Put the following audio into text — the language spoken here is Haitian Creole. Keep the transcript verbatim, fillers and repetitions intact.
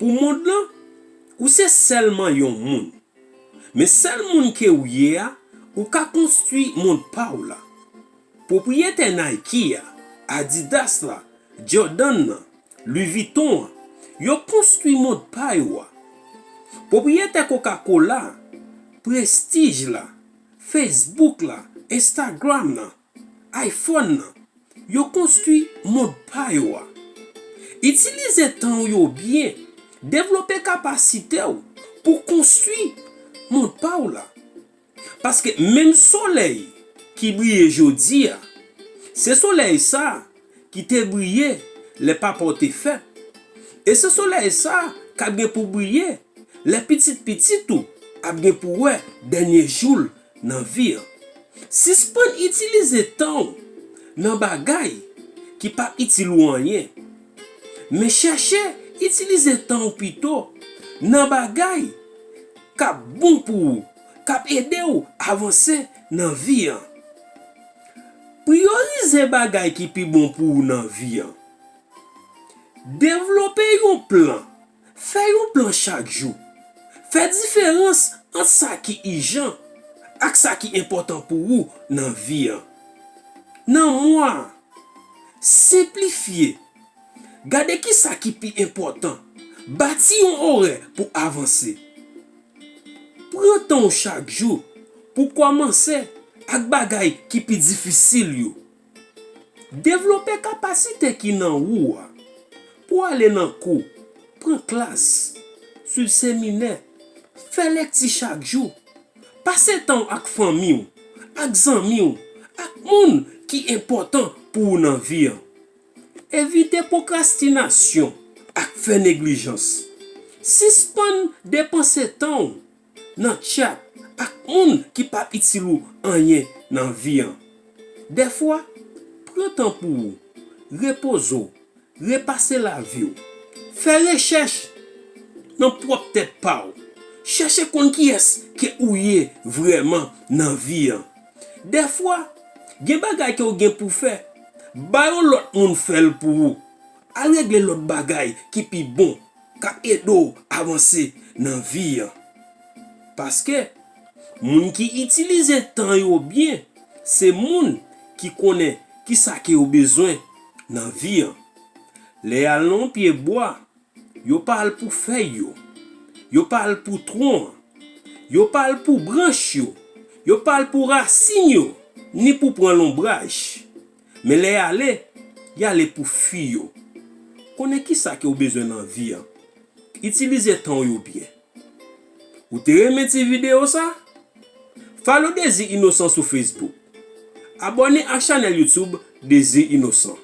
Ou mond lan, ou se sèlman yon moun. Men sèl moun ke ou ye a, ou ka konstwi mond pa w la. Pwopriyetè Nike a, Adidas la, Jordan nan, Louis Vuitton an, yo konstwi mond pa yo a. Pwopriyetè Coca-Cola, Prestige la, Facebook la, Instagram nan, iPhone nan, yo konstwi mond pa yo a. Itilize tan w yo byen, devlope kapasite w pou konstwi mond pa w la. Paske menm solèy ki briye jodi a, se solèy sa a ki te briye lè papa w te fèt. E se solèy sa a k ap gen pou briye lè pitit pitit ou ap gen pou wè dènye jou l nan vi an. Sispann itilize tan w nan bagay ki p ap itil ou anyen. Men chèche itilize tan w pito nan bagay k ap bon pou ou, k ap ede w avanse nan vi an. Priyorize bagay ki pi bon pou ou nan vi an. Devlope yon plan. Fè yon plan chak jou. Fè diferans ant sa ki ijan ak sa ki enpòtan pou ou nan vi an. Nan mwa a, senplifye. Gade ki sa ki pi enpòtan. Bati yon orè pou avanse. Pran tan w chak jou pou kòmanse ak bagay ki pi difisil yo. Devlope kapasite ki nan ou a pou ale nan kou, pran klas, swiv seminè, fè lekti chak jou. Pase tan w ak fanmi w, ak zanmi w, ak moun ki enpòtan pou ou nan vi an. Evite pwokrastinasyon ak fè neglijans. Sispann depanse tan w nan tchat ak moun ki p ap itil ou anyen nan vi an. Dèfwa, pran tan pou ou, repoze w, repase lavi w. Fè rechèch nan pwòp tèt pa w. Chèche konn kiyès ke ou ye vrèman nan vi an. Dèfwa, gen bagay ke w gen pou fè, ba yon lòt moun fè l pou ou. Al regle lòt bagay ki pi bon, k ap ede w avanse nan vi an. Paske, moun ki itilize tan yo byen, se moun ki konnen kisa ke yo bezwen nan vi an. Lè y al nan yon pye bwa, yo pa al pou fèy yo, yo pa al pou twon an, yo pa al pou branch yo, yo pa al pou rasin yo, ni pou pran lonbraj. Men lè y ale, y ale pou fwi yo. Konnen kisa ke w bezwen nan vi an. Itilize tan w yo byen. Ou te renmen ti videyo sa? Follow Désir Innocent sou Facebook. Abòne ak chanèl YouTube Désir Innocent.